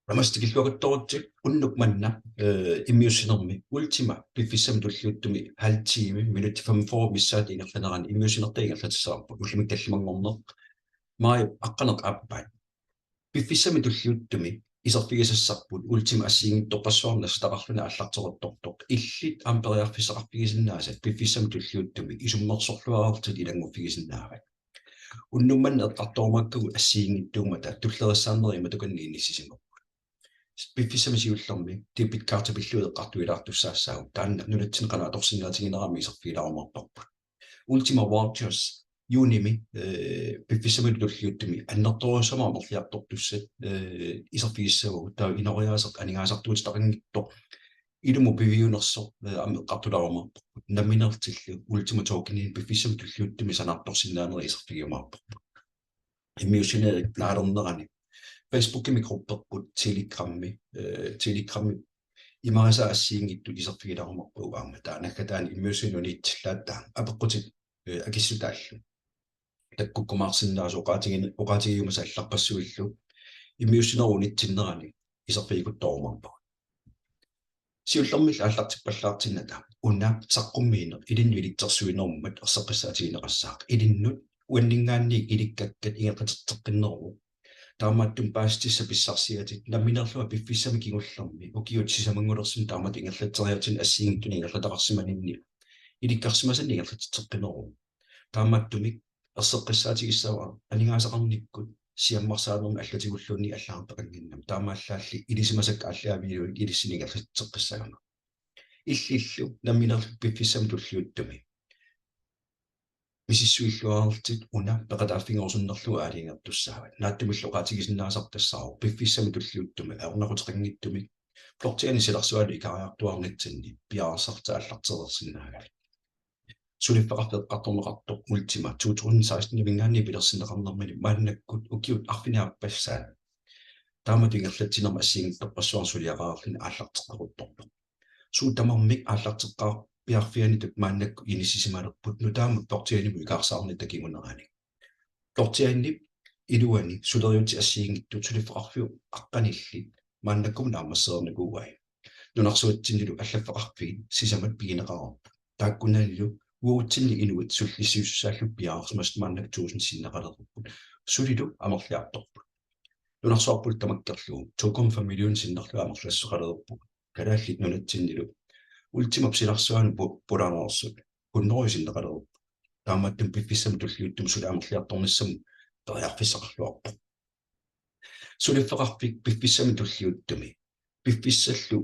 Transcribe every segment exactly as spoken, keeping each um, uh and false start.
Namaste, tikilluaqqusaavusi. Unnuk manna, eh, immiussinermi Ultima piffissami tulliuttumi halv time, minutsit femogfyrre missaat ingerlanerani immiussinertaa ingerlatissavarput. Ullumi tallimanngorneq, maajip aqqaneq-aappaat. Piffissami tulliuttumi iserfigisassarput Ultima assigiinngitsorpassuarnik nassataqarluni aallarteruttortoq. Illit aamma periarfissaqarfigisinnaasat piffissami tulliuttumi isummersorluarlutit ilannguffigisinnaavat. Unnuk manna eqqartorumaakkagut assigiinngitsuummata tulleriissaarnerit matukanneq inissisimapput. Piffissami siullermi debit cardit pillugit eqqartuilaartussaassaagut. Taanna nunatsinni qanoq atorsinnaatiginerami iserfigilaarumaarparput. Ultima Vouchers juunimi, eh, piffissami tulliuttumi annertoorujussuarmik amerliartortussat, eh, iserfigissavagut. Taava inooriaaseq aningaasartuutitaqanngitsoq ilumut piviunersoq, eh, aamma eqqartulaarumaarparput. Nammineerlutillu Ultima Tokeninik piffissami tulliuttumi sanaartorsinnaanerit iserfigiumaarparput. Immiussinerit naalernerani Facebookimi grupperput Telegrami, eh, Telegrami imarisaa assigiinngitsut iserfigilaarumaarpagut aamma. Taava naggataani immiussineq unitsillaat taanna apeqqutit, eh, akissutaallu. Takkukkumaarsinnaasoq oqaatigin-, oqaatigiumasaat allarpassuillu immiussinerup unitsinnerani iserfigiguttoorumaarpagut. Siullermilli aallartippallaartinnata una saqqummiineq ilinnut ilitsersuinerummat erseqqissaatigineqassaaq. Ilinnut uanninngaanniit ilikkakkat ingerlateqqinneruvoq. Taamaattumik paasissutissat pissarsiatit nammineerlunga piffissami kingullermi ukiut sisamanngulersuni taamatut ingerlatseriaatsini assigiinngitsunik ingerlataqarsimaninni ilikkarsimasannik ingerlateqqinneruvoq. Taamaattumik erseqqissaatigissavara aningaasaqarnikkut siammarsaanermik allatigulluunniit allagartaqannginnami. Taamaallaalli ilisimasakka aallaavigalugit ilissinnut ingerlateqqissagama. Illillu nammineerlutit piffissami tulliuttumi misissuilluarlutit una peqataaffigerusunnerlugu aalajangertussaavat. Naatsumillu oqaatigisinnaasarput tassaavoq piffissami tulliuttumi ajornaquteqanngitsumik blockchainip silarsuanut ikariartuaarnitsinni piareersarlutit aallartereersinnaagavit. Suliffeqarfik eqqartorneqartoq Ultima to tusind seksten-iminngaanniit pilersinneqarnermini maannakkut ukiut arfineq-aappassaat taamatut ingerlatsinermi assigiinngitsorpassuarnik suliaqarluni aallarteqqeruttorpoq. Suut tamarmik aallarteqqaarpiarfianitut maannakkut inissisimalerput nutaamut blockchainimut ikaarsaarnata kingunerani. Blockchainip iluani suleriutit assigiinngitsut suliffeqarfiup aqqanillit maannakkut naammassereernikuuai. Nunarsuatsinnilu allaffeqarfiit sisamat pigineqareerput. Taakkunanilu uagutsinni inuit sullissiussaallutik piareersimasut maannakkut tusind sinneqalereerput. Sulilu amerliartorput. Nunarsuarput tamakkerlugu to komma fem million sinnerlugu amerlassuseqalereerput. Kalaallit Nunatsinnilu Ultimap silarsuanut pu-, pulanersut hundrede sinneqalereerput. Taamaattumik piffissami tulliuttumi suli amerliartornissamut periarfissaqarluarpoq. Suliffeqarfik piffissami tulliuttumi piffissallu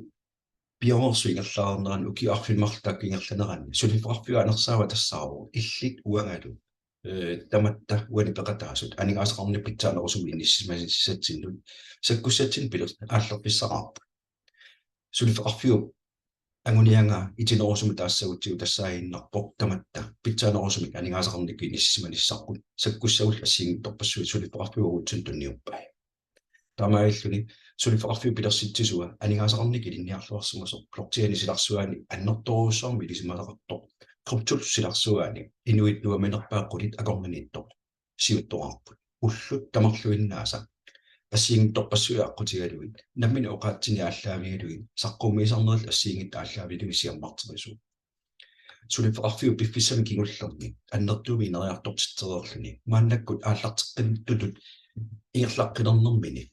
pioreersut ingerlareernerani ukiut arfineq-marluk taakku ingerlaneranni suliffeqarfiup anersaava tassaavoq illit uangalu, eh, tamatta uani peqataasut aningaasaqarnikkut pitsaanerusumik inissisimanissatsinnut sakkussatsinnik piler-, aallerfissaqarput. Suliffeqarfiup anguniagaa itinerusumik taassagutsigu tassaaginnarpoq tamatta pitsaanerusumik aningaasaqarnikkut inissisimanissarput sakkussagullu assigiinngitsorpassuit suliffeqarfiup uagutsinnut tunniuppai. Taamaalilluni suliffeqarfiup pilersitsisua aningaasaqarnikkut ilinniarluarsimasoq blockchainip silarsuani annertoorujussuarmik ilisimasaqartoq kryptop silarsuani inuit nuimanerpaat qulit akornanniittoq siuttoqarput. Ullut tamarluinnaasa assigiinngitsorpassuit aqqutigalugit nammineq oqaatsinik aallaavigalugit saqqummiisarnerillu assigiinngitsut aallaavigalugit siammarterisuuvoq. Suliffeqarfiup piffissami kingullermi annertuumik ineriartortitsereerluni maannakkut aallarteqqittutut ingerlaqqilernermini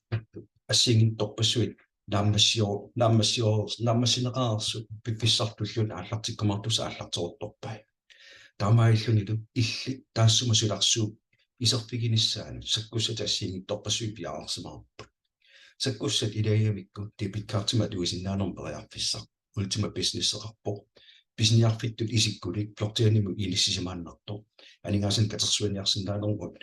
assigiinngitsorpassuit naammassio-, naammassio-, naammassineqareersut piffissaq tulliuttoq aallartikkumaartussat aallarteruttorpai. Taamaalillunilu illit taassuma silarsuup iserfiginissaanut sakkussatit assigiinngitsorpassuit piareersimareerput. Sakkussat ilagigamikku debit cardimik atuisinnaanermut periarfissaq Ultima Businesseqarpoq. Pisiniarfittut isikkulik blockchainimut inissisimaannartoq aningaasanik katersuiniarsinnaanermut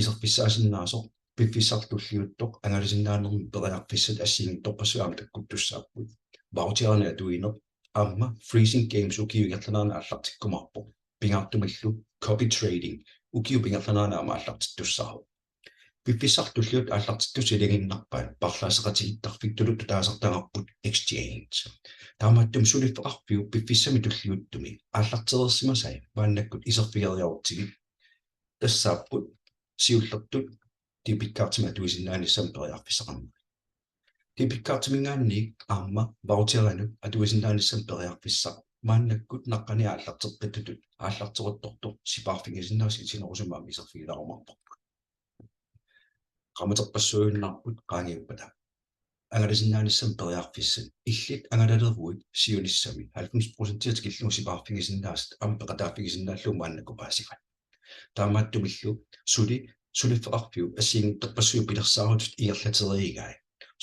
iserfissaasinnaasoq piffissaq tulliuttoq angalasinnaanermut periarfissat assigiinngitsorpassuit aamma takkuttussaapput. Voucherinik atuineq aamma Freezing Games ukiup ingerlanerani aallartikkumaarpoq. Pingaartumillu copy trading ukiup ingerlanerani aamma aallartittussaavoq. Piffissaq tulliuttoq aallartittussat ilagiinnarpaat paarlaasseqatigiittarfittullu taasartagarput exchange. Taamaattumik suliffeqarfiup piffissami tulliuttumi aallartereersimasai maannakkut iserfigeriarutsigit tassaapput siullertut debit cardimik atuisinnaanissamut periarfissaqarnerit. Debitkortiminngaanniit aamma voucherinut atuisinnaanissamut periarfissaq maannakkut naqqani aallarteqqittup aallarteruttortoq sipaarfigisinnaasat itinerusumik aamma iserfigilaarumaarparput. Qaammaterpassuinnarput qaangiuppata. Angalasinnaanissamut periarfissat illit angalaleruit siunissami halvfems procent tikillugu sipaarfigisinnaasat aamma peqataaffigisinnaallugu maannakkut paasivat. Taamaattumillu suli suliffeqarfiup assigiinngitsorpassuit pilersaarutitut ingerlateriigai.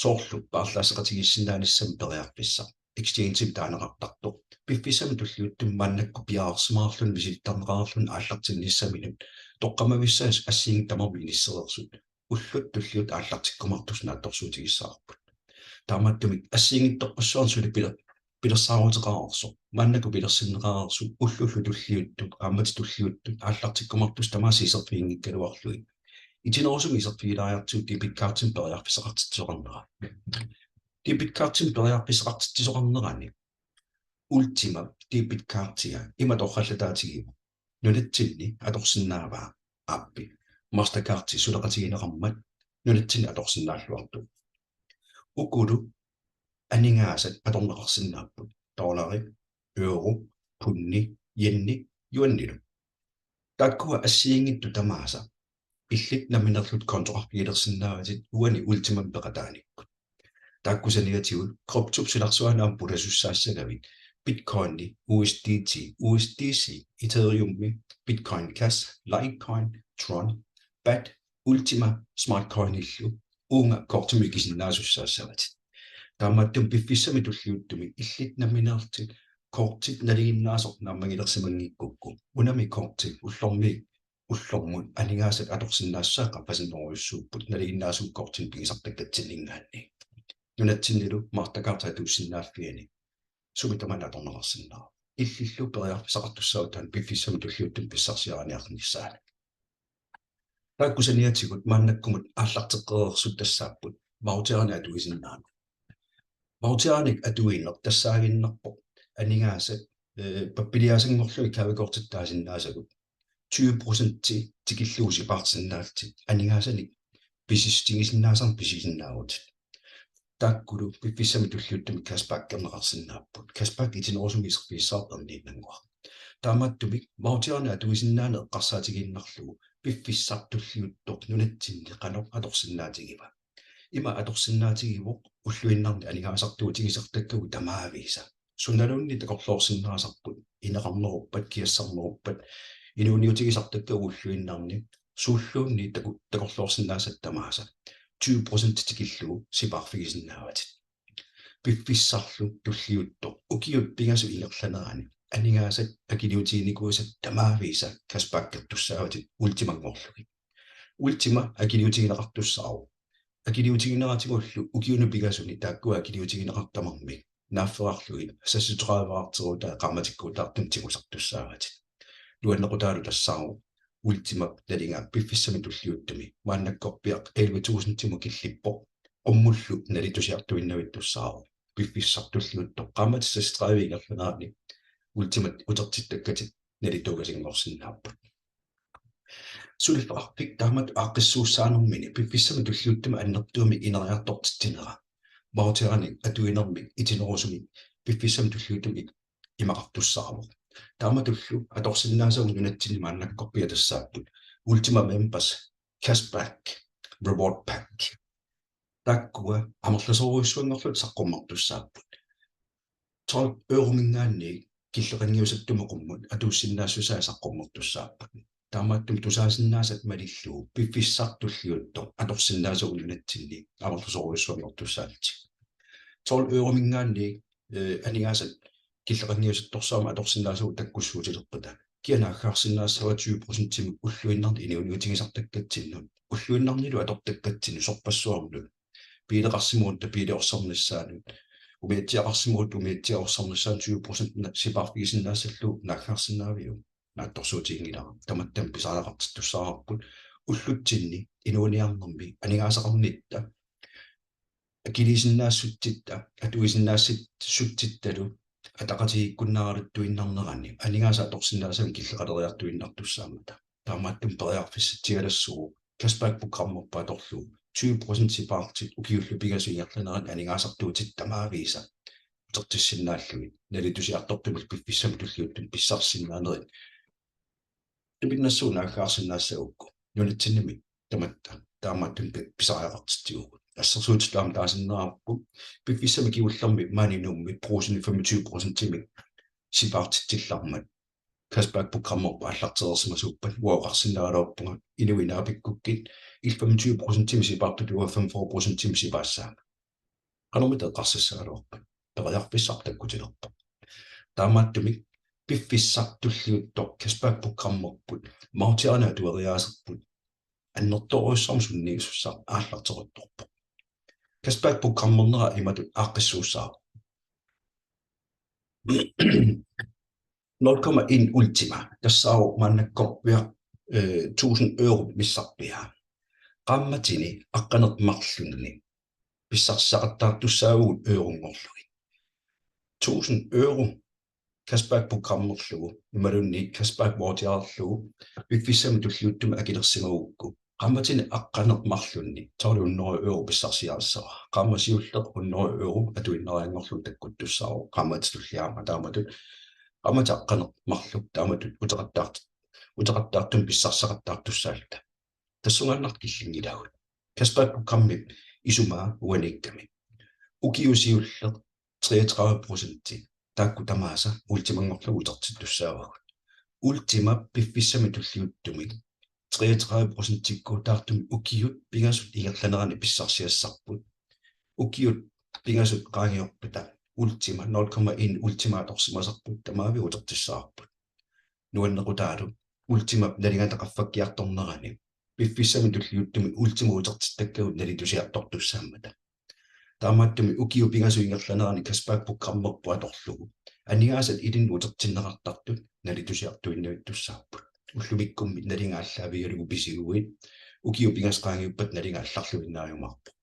Soorlu paarlaasseqatigiissinnaanissamut periarfissaq. Exchange-ip taaneqartartoq. Piffissami tulliuttumi maannakkut piareersimaarluni misilittarneqareerluni aallartinnissaminut. Toqqammavissaasa assigiinngitsut tamarmik inissereersut. Ullut tulliuttut aallartikkumaartussat naatsorsuutigissavarput. Taamaattumik assigiinngitsorpassuarnik suli piler-, pilersaaruteqareersoq. Maannakkut pilersinneqareersut ullullu tulliuttut, qaammatit tulliuttut, aallartikkumaartussat tamaasa iserfiginngikkaluarlugit. Itinerusumik iserfigilaariartigu debitkortimik periarfissaqartitsisoqarnera. Debitkortimik periarfissaqartitsisoqarnerani Ultima debitkortia ima torrallataatigivoq. Nunatsinni atorsinnaavaa aappi. Mastercardi suleqatigineqarmat nunatsinni atorsinnaalluartoq. Ukulu aningaasat atorneqarsinnaapput. Dollari, euro, pundi, yeni, yuanilu. Taakkua assigiinngitsut tamaasa illit nammineerlutit kontoqarfigilersinnaavatit uani Ultimamik peqataanikkut. Taakku saniatigut kryptop silarsuani aamma pulasussaassagavit Bitcoini, U S D T, U S D C, Ethereumi, Bitcoin Cash, Litecoin, Tron, bat, Ultima Smart Coinillu uunga kortimut ikisinnaasussaassavatit. Taamaattumik piffissami tulliuttumi illit nammineerlutit kortit nalinginnaasoq naammagilersimanngikkukku, unami korti ullormiit ullormut aningaasat atorsinnaassusaat qaffasinnerujussuupput nalinginnaasumik kortinik pigisartakkatsinninngaanniit. Nunatsinnilu Mastercard atuussinnaaffiani sumi tamaani atorneqarsinnaavoq. Illillu periarfissaqartussaavutit taanna piffissami tulliuttumi pissarsiariniarnissaanut. Taakku saniatigut maannakkumut aallarteqqereersut tassaapput voucherinik atuisinnaaneq. Voucherinik atuineq tassaaginnarpoq aningaasat, eh, pappiliaasanngorlugit gavekortitta taasinnaasagut tyve procent tikillugu sipaarsinnaallutit aningaasanik pisissutigisinnaasannik pisisinnaavutit. Taakkulu piffissami tulliuttumi cashbackerneqarsinnaapput. Cashback itinerusumik iserfigissavara erniinnannguaq. Taamaattumik voucherinik atuisinnaaneq eqqarsaatigiinnarlugu piffissaq tulliuttoq nunatsinni qanoq atorsinnaatigiva. Ima atorsinnaatigivoq ulluinnarni aningaasartuutigisartakkagut tamaavisa. Sunaluunniit takorloorsinnaasarput, ineqarneruppat, kiassarneruppat, inuuniutigisartakkagut ulluinnarni, suulluunniit taku-, takorloorsinnaasat tamaasa tyve procent tikillugu sipaarfigisinnaavat. Piffissarlu tulliuttoq ukiut pingasut ingerlaneranni aningaasat akiliutiginikuusat tamaavisa cashbackertussaavatit Ultimanngorlugit. Ultima akiliutigineqartussaavoq. Akiliutigineratigullu ukiuni pingasuni taakkua akiliutigineqartut tamarmik naaffeqarlugit seksogtredive-rterutai qaammatikkuutaartumik tigusartussaavatit. Nuannequtaalu tassaavoq Ultimap nalinga piffissami tulliuttumi maannakkorpiaq elleve tusindimut killippoq, qummullu nalitusiartuinnavittussaavoq. Piffissaq tulliuttoq qaammatit seksogtredive ingerlaneranni Ultimat utertittakkatit nalituugasinngorsinnaapput. Suliffeqarfik taamatut aaqqissuussaanermini piffissami tulliuttumi annertuumik ineriartortitsinera voucherinik atuinermik itinerusumik piffissami tulliuttumi imaqartussaavoq. Taamatullu atorsinnaasagut nunatsinni maannakkorpiaq tassaapput Ultima Members Cashback Reward Pack. Taakkua amerlasoorujussuanngorlutik saqqummertussaapput. Tolv eurominngaanniit killeqanngiusattumut qummut atuussinnaassusaa saqqummertussaapput. Taamaattumik tusaasinnaasat malillugu piffissaq tulliuttoq atorsinnaasagut nunatsinni amerlasoorujussuanngortussaallutik. Tolv eurominngaanniit, eh, aningaasat killeqanngiusattorsuarmik atorsinnaasagut takkussuutilerpata kia naaggaarsinnaassava tyve procentimik ulluinnarni inuuniutigisartakkatsinnut, ulluinnarnilu atortakkatsinnut, sorpassuarnut, biileqarsimavugut biileqarsimanissaanut, umiatsiaqarsimavugut umiatsiaqarsimanissaanut tyve procent na-, sipaarfigisinnaassallugu naaggaarsinnaaviuk? Naatsorsuutiginngilara. Tamattami pisariaqartittussaavarput ullutsinni inuuniarnermi aningaasaqarnitta akiliisinnaassutsitta, atuisinnaassutsittalu ataqatigiikkunnaaraluttuinnarneranni aningaasat atorsinnaasavut killeqaleriartuinnartussaammata. Taamaattumik periarfissatsialassuuvoq cashback programmerput atorlugu tyve procent sipaarlutit ukiullu pingasut ingerlaneranni aningaasartuutit tamaavisa utertissinnaallugit, nalitusiartortumik piffissami tulliuttumi pissarsisinnaanerit tupinnassuunaakkaarsinnaassagukku nunatsinnimi tamatta taamaattumik pi-, pisariaqartitsivugut. Assersuutitut aamma taasinnaavarput piffissami kingullermi maani Nuummi Brugsenip femogtyve procentimik sipaartitsillarmat cashback programmerput aallartereersimasuuppat, uanga oqarsinnaagaluarpunga inuit naapikkukkit illit femogtyve procentimik sipaartutit uanga femogfyrre procentimik sipaassaanga. Qanormita eqqarsassagaluarpat? Periarfissaq takkutilerpoq. Taamaattumik piffissaq tulliuttoq cashback programmerput mautiarnaa tueriaaserput annertoorujussuarmik sunniisussaq aallarteruttorpoq. Cashback programmernera imatut aaqqissuussaavoq. Nul komma en Ultima, tassaavoq maannakkorpiaq, eh, tusind euro missarpiaa. Qaammatini aqqaneq-marlunni pissarsisaqattaartussaavugut euronngorlugit. Tusind euro cashback programmerlugu imaluunniit cashback vouchererlugu piffissami tulliuttumi akilersimagukku, qaammatini aqqaneq-marlunni tolv hundrede euro pissarsiarissavara. Qaammat siulleq hundrede euro atuinnarianngorlugu takkuttussaavoq, qaammatip tullia aamma taamatut, qaammatip aqqaneq-marluk taamatut uteqattaart-, uteqattaartumik pissarsisaqattaartussaalluta. Tassungaannaq killinngilagut. Cashback programmip isumaa uaniikkami. Ukiut siulleq treogtredive procenti taakku tamaasa Ultimanngorlugu utertittussaavagut. Ultima piffissami tulliuttumi treogtredive procentikkuutaartumik ukiut pingasut ingerlaneranni pissarsiassarput. Ukiut pingasut qaangiuppata Ultima, nul komma en Ultima atorsimasarput, tamaavik utertissavarput. Nuannequtaalu Ultimap nalingata qaffakkiartornerani piffissami tulliuttumi Ultima utertittakkagut nalitusiartortussaammata. Taamaattumik ukiut pingasut ingerlaneranni cashback programmerput atorlugu aningaasat ilinnut utertinneqartartut nalitusiartuinnavittussaapput. Ullumikkummi nalinga aallaavigalugu pisiguit, ukiut pingasut qaangiuppata nalinga allarluinnaajumaarpoq.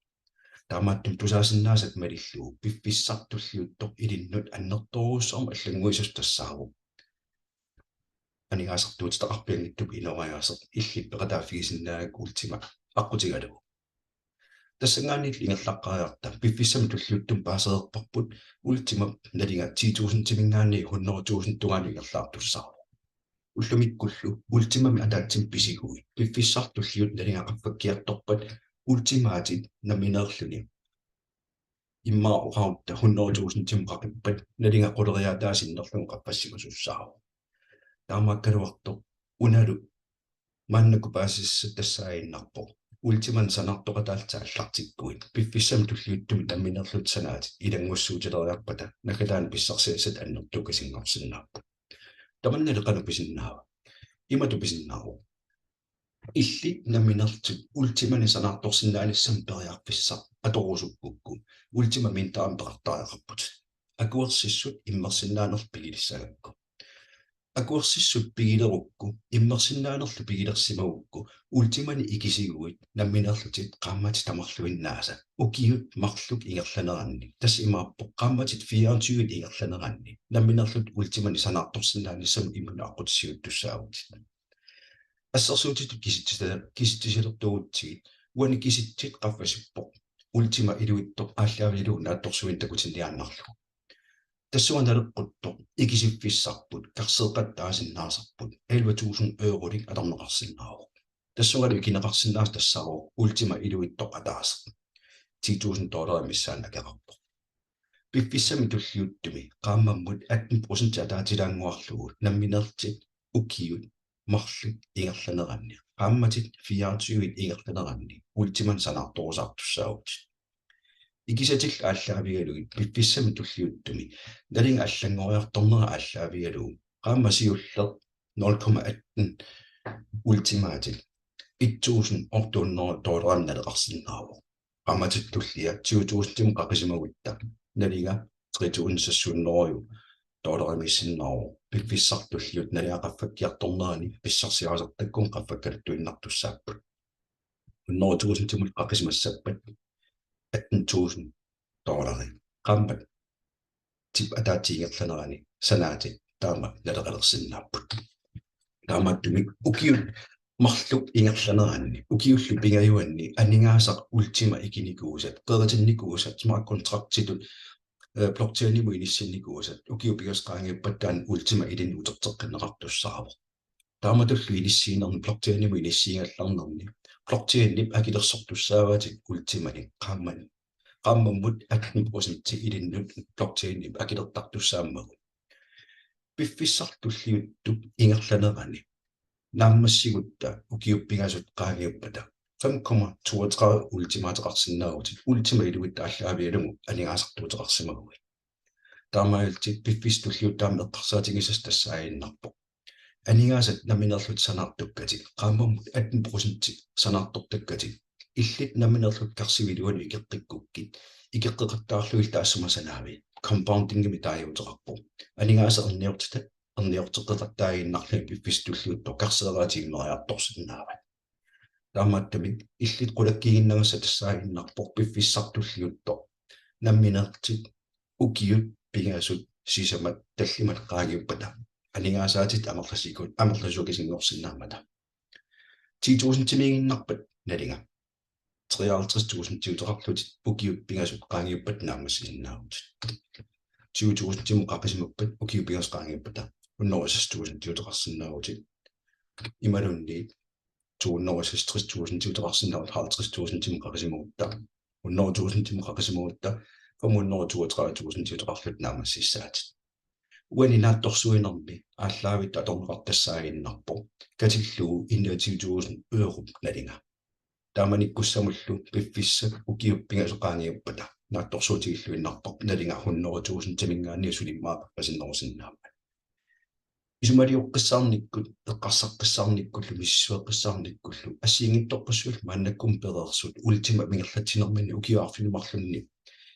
Taamaattumik tusaasinnaasat malillugu piffissaq tulliuttoq ilinnut annertoorujussuarmik allannguisussaq tassaavoq aningaasartuutitaqarpianngitsup inooriaaseq illit peqataaffigisinnaagakku Ultima aqqutigalugu. Tassanngaanniit ingerlaqqaariarta piffissami tulliuttumi paasereerparput Ultimap nalinga ti tusindimiingaanniit hundrede tusind tungaanut ingerlaartussaavoq. Ullumikkullu Ultimamik ataatsimik pisiguit piffissaq tulliuttoq nalinga qaffakkiartorpat Ultimaatit nammineerluni immaqa oqarutta hundrede tusindimut qaqippat nalinga quleriaataa sinnerlugu qaffasimasussaavoq. Taamaakkaluartoq unalu maannakkut paasissassat tassaaginnarpoq Ultimanik sanaartoqataallutit aallartikkuit piffissami tulliuttumi nammineerlutit sanaatit ilanngussuutileriarpata naggataani pissarsiassat annertuukkasinngorsinnaapput. Tamannali qanoq pisinnaava? Imatut pisinnaavoq: Illit nammineerlutit Ultimanik sanaartorsinnaanissamut periarfissaq atorusukkukku, Ultima Minterimik peqartariaqarputit. Akuersissut immersinnaanerlu pigilissagakku. Akuersissut pigilerukku, immersinnaanerlu pigilersimagukku, Ultimanik ikisiguit nammineerlutit qaammatit tamarluinnaasa ukiut marluk ingerlaneranni, tassa imaappoq qaammatit fireogtyve ingerlaneranni, nammineerlutit Ultimanik sanaartorsinnaanissamut imminut aqqutissiuuttussaavutit. Assersuutitut kisitsisaler-, kisitsisilertorutsigit, uani kisitsit qaffasippoq Ultima ilivitsoq aallaavigalugu naatsorsuineq takutinniaannarlugu. Tassunga naleqquttoq ikisiffissarput karseeqqataasinnaasarput elleve tusind eurolik atorneqarsinnaavoq. Tassungalu ikineqarsinnaasut tassaavoq Ultima ilivitsoq ataaseq ti tusind dollarit missaanni akeqarpoq. Piffissami tulliuttumi qaammammut atten procent ataatilaannguarlugu nammineerlutit ukiut marluk ingerlaneranni, qaammatit fireogtyve ingerlaneranni Ultimanik sanaartorusaartussaavutit. Ikisatillu aallaavigalugit piffissami tulliuttumi nalinga allanngoriartornera aallaavigalugu qaammat siulleq nul komma atten Ultimaatit et tusind otte hundrede dollarimik naleqarsinnaavoq. Qaammatip tullia tyve tusindimut qaqisimagutta nalinga tre tusind seks hundrede dollarimiissinnaavoq. Piffissaq tulliuttoq nalinga qaffakkiartornerani pissarsiarisartakkagut qaffakkaluttuinnartussaapput. Hundrede tusindimut qaqisimassappat atten tusind dollarit. Qaammat tip ataatsip ingerlanerani sanaatit taama naleqalersinnaapput. Taamaattumik ukiut Marluk ingerlaneranni, ukiullu pingajuanni aningaasaq Ultima ikinikuusat, qeritinnikuusat, smart contractitut, eh, blockchainimut inissinnikuusat, ukiut pingasut qaangiuppata taanna Ultima ilinnut uterteqqinneqartussaavoq. Taamatullu inissiinerni, blockchainimut inissiigallarnerni, blockchainip akilersortussaavaatit Ultimanik qaamman-, qaammammut atten procenti ilinnut blockchainip akilertartussaammagu. Piffissaq tulliuttup ingerlanerani naammassigutta ukiut pingasut qaangiuppata fem komma toogtredive Ultimaateqarsinnaavutit, Ultima iluitsoq aallaavigalugu aningaasartuuteqarsimaguit. Taamaalillutit piffissaq tulliuttoq aamma eqqarsaatigisassat tassaaginnarpoq: Aningaasat nammineerlutit sanaartukkatit, qaammammut atten procenti sanaartortakkatit, illit nammineerlutit karsiup iluanut ikeqqikkukkit, ikeqqeqattaarlugit taassuma sanaavi. Compoundingimik taaguuteqarpoq. Aningaasat erniortitat, erniorteqqeqattaaginnarlugit piffissaq tulliuttoq karseeraatit immeriartorsinnaavat. Taamaattumik illit qulakkiiginnagassat tassaaginnarpoq piffissaq tulliuttoq nammineerlutit ukiut pingasut sisamat tallimat qaangiuppata aningaasaatit amerlasuukut, amerlasuukasinngorsinnaammata. Ti tusindimiiginnarpat nalinga treoghalvtreds tusindiuteqarlutit ukiut pingasut qaangiuppata naammassisinnaavutit. Tyve tusindimut qaqisimappat ukiut pingasut qaangiuppata hundrede og seks tusindiuteqarsinnaavutit. Imaluunniit to hundrede og seksogtres tusindiuteqarsinnaavutit halvtreds tusindimut qaqisimagutta, hundrede tusindimut qaqisimagutta, fem hundrede og toogtredive tusindiuteqarlutit naammassissaatit. Uani naatsorsuinermi aallaavittut atorneqartoq tassaaginnarpoq katillugu enogtyve tusind europ nalinga. Taamanikkussamullu piffissap ukiut pingasut qaangiuppata naatsorsuutigilluinnarparput nalinga hundrede tusindimiingaanniit suli immaqa peqqasinnerusinnaammat. Isumalioqqissaarnikkut, eqqarsaqqissaarnikkullu, misissueqqissaarnikkullu assigiinngitsorpassuillu maannakkut pereersut Ultimap ingerlatsinermini ukiut arfineq-marlunni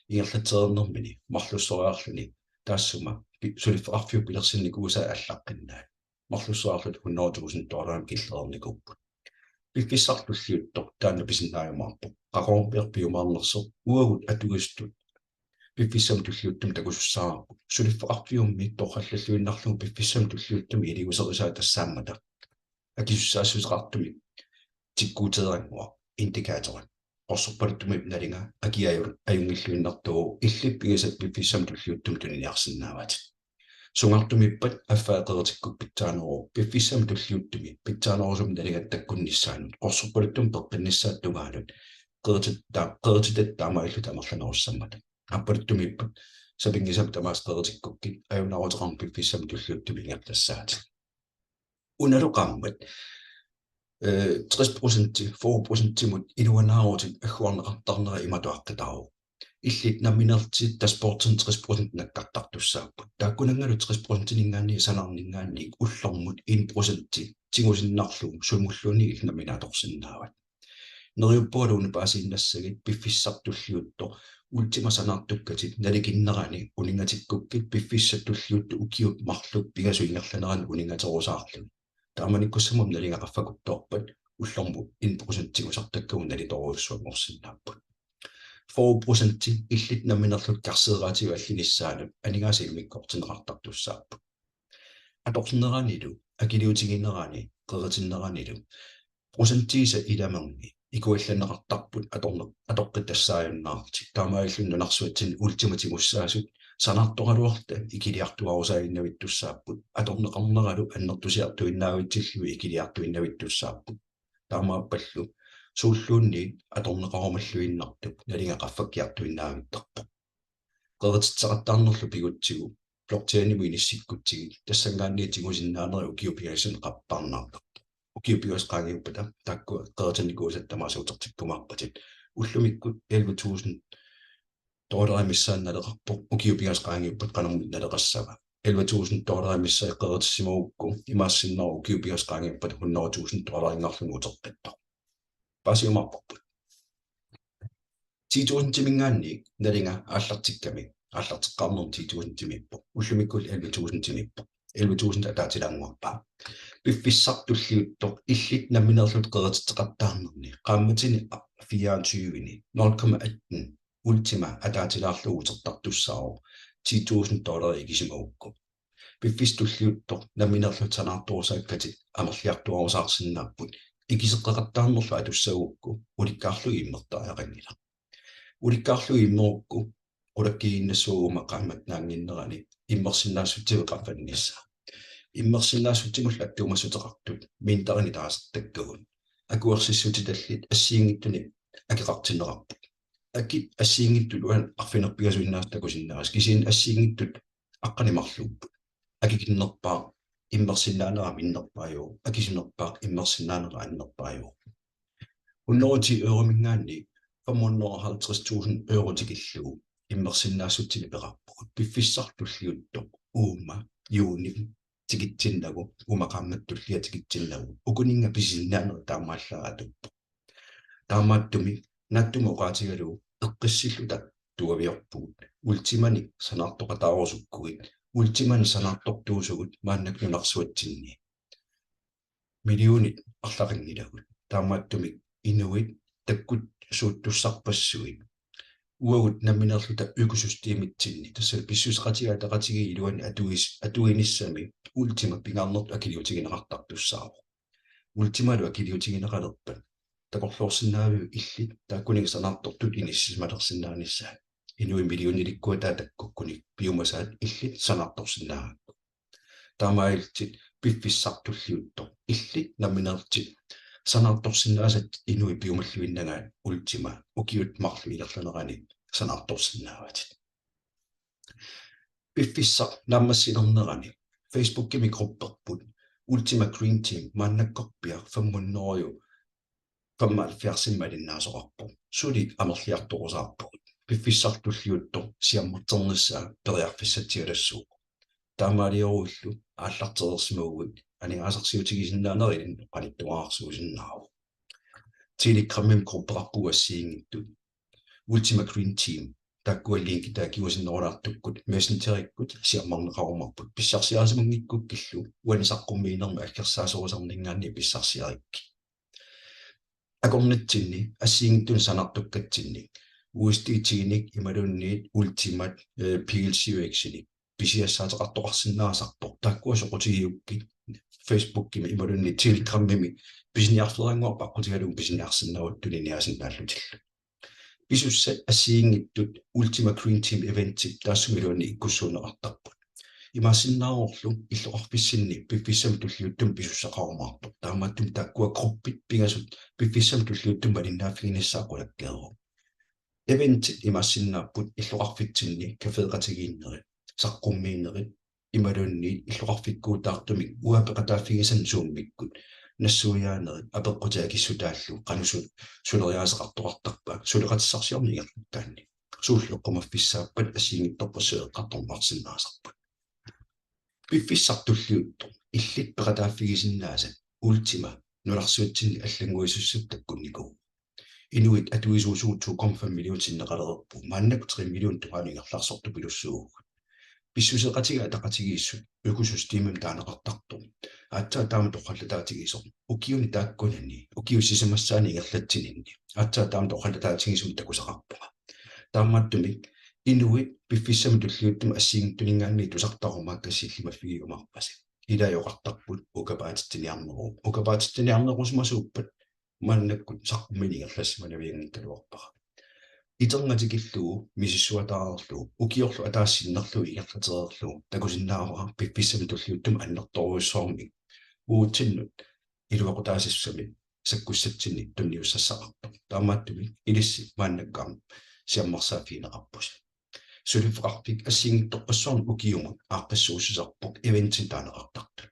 ingerlatsereernermini marlussoriarluni taassuma pi-, suliffeqarfiup pilersinnikuusai allaqqinnaat. Marlussoriarluta hundrede tusind dollarimut killereernikuupput. Piffissaq tulliuttoq taanna pisinnaajumaarpoq. Qaqugumut piumaarnersoq uagut atuisutut piffissami tulliuttumi takusussaavarput. Suliffeqarfiummi torrallalluinnarlugu piffissami tulliuttumi iliuuserisaa tassaammata akisussaassuseqartumik tikkuutereernguaq, indikatorit. Qorsorpaluttumip nalinga akia aju-, ajunngilluinnartuuvoq, illit pigisat piffissami tulliuttumi tuniniarsinnaavatit. Sungaartumiippat affaa qeritikkukkit pitsaaneruvoq, piffissami tulliuttumi pitsaanerusumik nalingat takkunnissaanut qorsorpaluttumik peqqinnissaata tungaanut qeritit-, ta-, qerititat taamaalillutit amerlanerussammata. Aappaluttumiippat sapinngisamik tamaasa qeritikkukkit ajunaaruteqarneq piffissami tulliuttumi ingerlassaatit. Unalu qaammat, eh, tres procenti, fyrre procentimut iluanaarutit agguarneqartarnera imatut aqqutaavoq. Illit nammineerlutit dashboardinni tres procent nakkartartussaapput. Taakkunanngalu tres procentiniingaanniit sanaarniingaanniit ullormut en procenti tigusinnarlugu sumulluunniit illit nammineq atorsinnaavat. Neriuppungalu una paasiinnassagit piffissaq tulliuttoq Ultima sanaartukkatit nalikinnerani uninngatikkukkit piffissaq tulliuttoq ukiut marluk pingasut ingerlanerani uninngaterusaarlugit. Taamanikkussamut nalinga qaffakuttoorpat ullormut en procent tigusartakkagut nalitoorujussuanngorsinnaapput. Fyrre procenti illit nammineerlutit karseeraatigut allinissaanut aningaasat immikkoortinneqartartussaapput. Atorneranilu, akiliutiginerani, qeritinneranilu procentiisa ilamerni ikuallanneqartarput atorne-, atoqqittassaajunnaarlutik. Taamaalilluni nunarsuatsinni Ultimat tigussaasut sanaartoraluarluta ikiliartuaarusaaginnavittussaapput. Atorneqarneralu annertusiartuinnaavitsillugu ikiliartuinnavittussaapput. Taamaappallu suulluunniit atorneqarumalluinnartup nalinga qaffakkiartuinnaavittarpoq. Qerititseqattaarnerlu pigutsigu blockchainimut inissikkutsigit tassanngaanniit tigusinnaanerit ukiut pingasut qaffakkiartuinnaavittarput. Ukiut pingasut qaangiuppata taakku qeritinnikuusat tamaasa utertikkumaarpatit. Ullumikkut elleve tusind dollarit missaanni naleqarpoq, ukiut pingasut qaangiuppata qanormi naleqassava. Elleve tusind dollarit missaat qeritissimagukku imaassinnaavoq ukiut pingasut qaangiuppata hundrede tusind dollarinngaarluni uteqqittoq. Paasiumaarparput. Ti tusindimiingaanniit nalinga aallartikkami, aallarteqqaarnermi ti tusindimiippoq, ullumikkullu elleve tusindimiippoq. Elleve tusind ataatilaannguarpaa. Piffissaq tulliuttoq illit nammineerlutit qerititseqattaarnerni qaammatini fireogtyveni nul komma atten Ultima ataatilaarlugu utertartussaavoq ti tusind dollarit ikisimagukku. Piffissaq tulliuttoq nammineerlutit sanaartorusaakkatit amerliartuaarusaarsinnaapput Ikiseqqeqattaarnerlu atussagukku ulikkaarlugit immertariaqanngilaq. Ulikkaarlugit immerukku qulakkiiginnassuugut uuma qaammat naannginnerani immersinnaassutsigut qaffannissaa. Immersinnaassutsimullu attuumassuteqartut minterini taasartakkagut akuersissutitallit assigiinngitsunik akeqartinneqarput. Akit assigiinngitsut uani arfineq-pingasuinnaasut takusinnaasaat, kisianni assigiinngitsut aqqaneq-marluupput. Akikinnerpaaq immersinnaanera minnerpaajuvoq, akisunerpaaq immersinnaanera annerpaajuvoq. Hundrede euromiingaanniit femhundrede og halvtreds tusind euro tikillugu immersinnaassutsinik peqarpugut. Piffissaq tulliuttoq uuma juunip tikitsinnagu, uuma qaammat tullia tikitsinnagu, ukuninnga pisisinnaanerit taamaallaat atuuppoq. Taamaattumik naatsumik oqaatigalugu eqqissilluta tuaviorpugut. Ultimanik sanaartoqataarusukkuit, Ultimanik sanaartortuusugut maannakkut nunarsuatsinni millionit arlaqanngilagut. Taamaattumik inuit takkuttuussuussarpassuit uagut nammineerluta økosystemitsinni, tassa pissuseqatigiit ataqatigiit iluanni atuis-, atuinissami Ultima pingaarnertut akiliutigineqartartussaavoq. Ultimalu akiliutigineqalerpat takorloorsinnaaviuk illit taakkuninnga sanaartortutut inissisimalersinnaanissaa? Inuit millionilikkut taakkukkuni piumasaat illit sanaartorsinnaagakku. Taamaalillutit piffissaq tulliuttoq illit nammineerlutit sanaartorsinnaasat inuit piumalluinnagaat Ultima ukiut marluk ingerlanerani sanaartorsinnaavatit. Piffissaq naammassinerani Facebookimi grupperput Ultima Green Team maannakkorpiaq femhundrede femoghalvfjerdsimik malinnaasoqarpoq. Suli amerliartorusaarpugut. Piffissaq tulliuttoq siammarternissaa periarfissatsialassuuvoq. Taamaalioruillu aallartereersimaguit aningaasarsiutigisinnaanerit ilinnut qanittuararsuusinnaavoq. Telegramimi gruppeqarpugut assigiinngitsut. Ultima Green Team, taakkua linkit taava kingusinnerulaartukkut Messengerikkut siammarneqarumaarput, pissarsiarisimanngikkukkullu uani saqqummiinermi aggersaasorusarniingaanniit pissarsiarikkit. Akornatsinni assigiinngitsunik sanaartukkatsinni U S D T-nik imaluunniit Ultimat, eh, P L C U X-inik pisiassaateqartoqarsinnaasarpoq. Taakkua soqutigigukkit Facebookimi imaluunniit Telegramimi pisiniarfeerannguarput aqqutigalugu pisiniarsinnaavutit tuniniaasinnaallutillu. Pisussat assigiinngitsut Ultima Green Team eventip taassuma iluani ikkussuunneqartarput. Imaassinnaavorlu illoqarfissinni piffissami tulliuttumi pisussaqarumaartoq. Taamaattumik taakkua gruppit pingasut piffissami tulliuttumi malinnaaffiginissaat qulakkeeruk. Eventit imaassinnaapput illoqarfitsinni kafeeqatigiinnerit, saqqummiinerit, imaluunniit illoqarfikkuutaartumik uanga peqataaffigisannik Zoomikkut nassuiaanerit apeqqutit akissutaallu qanoq su-, suleriaaseqartoqartarpa suleqatissarsiorneq ingerlakkaanni. Suullu eqqumaffissaappat assigiinngitsorpassuit eqqartorneqarsinnaasarput. Piffissaq tulliuttoq illit peqataaffigisinnaasat Ultima nunarsuatsinni allannguisussatut takkunnikuuvoq. Inuit atuisuusugut to komma fem millionit sinneqalereerput, maannakkut tre millionit tungaanut ingerlaarsortupilussuuvugut. Pissuseqatigiit ataqatigiissut økosystemimik taaneqartartoq aatsaat taama torrallataatigisoq ukiuni taakkunani, ukiut sisamassaanni ingerlatsininni aatsaat taama torrallataatigisumik takusaqarpunga. Taamaattumik inuit piffissami tulliuttumi assigiinngitsuniingaanniit tusartarumaakkat sillimaffigiumaarpasi. Ilai oqartarput ukapaatitsiniarneru-, ukapaatitsiniarnerusimasuuppat maannakkut saqqummiineq ingerlassimanavianngikkaluarpara. Iternatikillugu misissuataarlugu ukiorlu ataaseq sinnerlugu ingerlatereerlugu takusinnaavara piffissami tulliuttumi annertoorujussuarmik uatsinnut iluaqutaasissamik sakkussatsinnik tunniussassaqartoq. Taamaattumik ilissi maannakkut aamma siammarsaaffigineqarpusi. Suliffeqarfik assigiinngitsorpassuarnik ukiumut aaqqissuussisarpoq eventit taaneqartartut.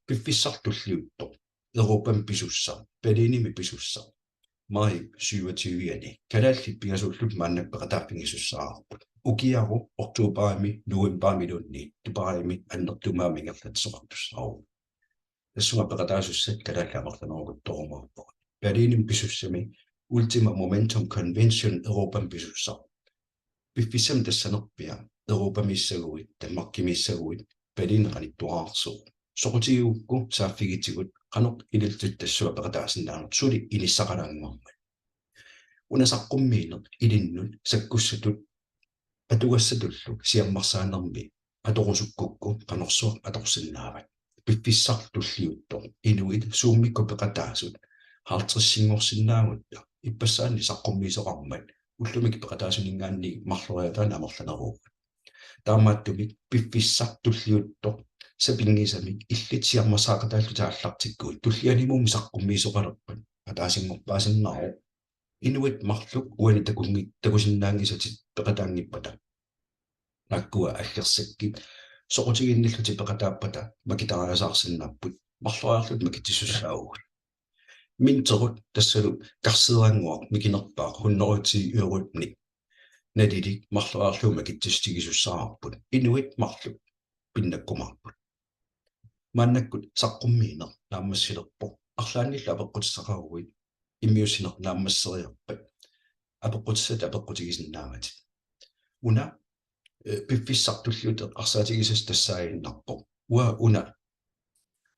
Piffissaq tulliuttoq Europami pisussaq, Berlinimi pisussaq, maj syvogtyve-ani, kalaallit pingasuulluta maannakkut peqataaffigisussaavarput. Ukiaru oktobarimi, novembarimiluunniit Dubaimi annertuumik aamma ingerlatsisoqartussaavoq. Tassunga peqataasussat kalaallit amerlanerukuttorumaarpagut. Berlinimi pisussami Ultima Momentum Convention Europami pisussaq. Piffissami tassanerpiaq Europamiissaguit, Danmarkimiissaguit, Berlin qanittuararsuuvoq. Soqutigigukku saaffigitigut qanoq ilillutit tassunga peqataasinnaanerlutit suli inissaqalaannguarmat. Una saqqummiineq ilinnut sakkussatut atugassatullu siammarsaanermi atorusukkukku qanorsuaq atorsinnaavat? Piffissaq tulliuttoq inuit Zoomikkut peqataasut halvtredsinngorsinnaagutta ippassaani saqqummiisoqarmat ullumi peqataasuninngaanniit marloriaataanik amerlaneruugut. Taamaattumik piffissaq tulliuttoq sapinngisamik illit siammarsaaqataallutit aallartikkuit tullianimummi saqqummiisoqalerpat ataasinngorpaasinnaavoq. Inuit marluk uani takunngi-, takusinnaanngisatit peqataanngippata. Taakkua aggersakkit soqutiginnillutik peqataappata makitariasaarsinnaapput, marloriarlutit makitsisussaavugut. Minterut tassalu karseerannguaq mikinerpaaq hundrede ti euronik nalilik marloriarlugu makitsissutigisussaavagut. Inuit marluk pinnakkumaarput. Maannakkut saqqummiineq naammassilerpoq. Arlaannillu apeqqutissaqaruit immiussineq naammasseriarpat apeqqutissat apeqqutigisinnaavatit. Una, eh, piffissaq tulliuttoq eqqarsaatigisassaq tassaaginnarpoq. Uanga una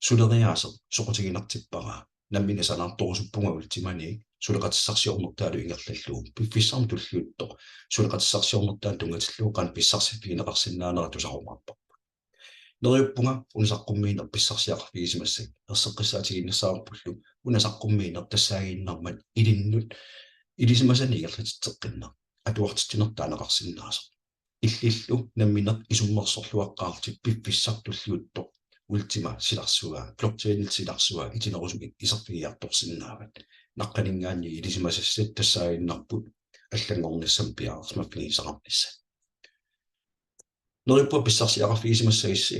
suleriaaseq soqutiginartippara. Nammineq sanaartorusuppunga Ultimani suleqatissarsiornertaalu ingerlallugu. Piffissaq tulliuttoq suleqatissarsiornertaanut tunngatillugu qanoq pissarsiffigineqarsinnaanera tusarumaarparput. Neriuppunga una saqqummiineq pissarsiaqarfigisimassagit erseqqissaatigiinnassavarpullu, una saqqummiineq tassaaginnarmat ilinnut ilisimasanik ingerlatitseqqinnaq atuartitsinertut taaneqarsinnaasoq. Illillu nammineq isummersorluaqqaarlutit piffissaq tulliuttoq Ultima silarsua, blockchainillu silarsua itinerusumik iserfigiartorsinnaavat. Naqqaninngaanniit ilisimasassat tassaaginnarput allanngornissamut piareersimaffigisaqarnissat. Neriuppunga pissarsiaqarfigisimassagissi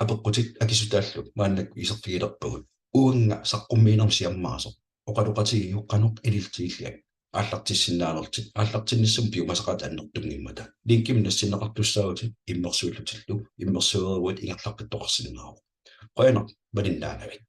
apeqqutit akisutaallu maannakkut iserfigilerpagut. Uanga saqqummiinermut siammaasoq oqaloqatigiuk qanoq ilillutigillutit aallartissinnaanerlutit, aallartinnissamut piumasaqaatit annertunngimmata. Linkimik nassinneqartussaavutit immersuillutillu, immersuereeruit ingerlaqqittoqarsinnaavoq. Qujanaq malinnaagavit.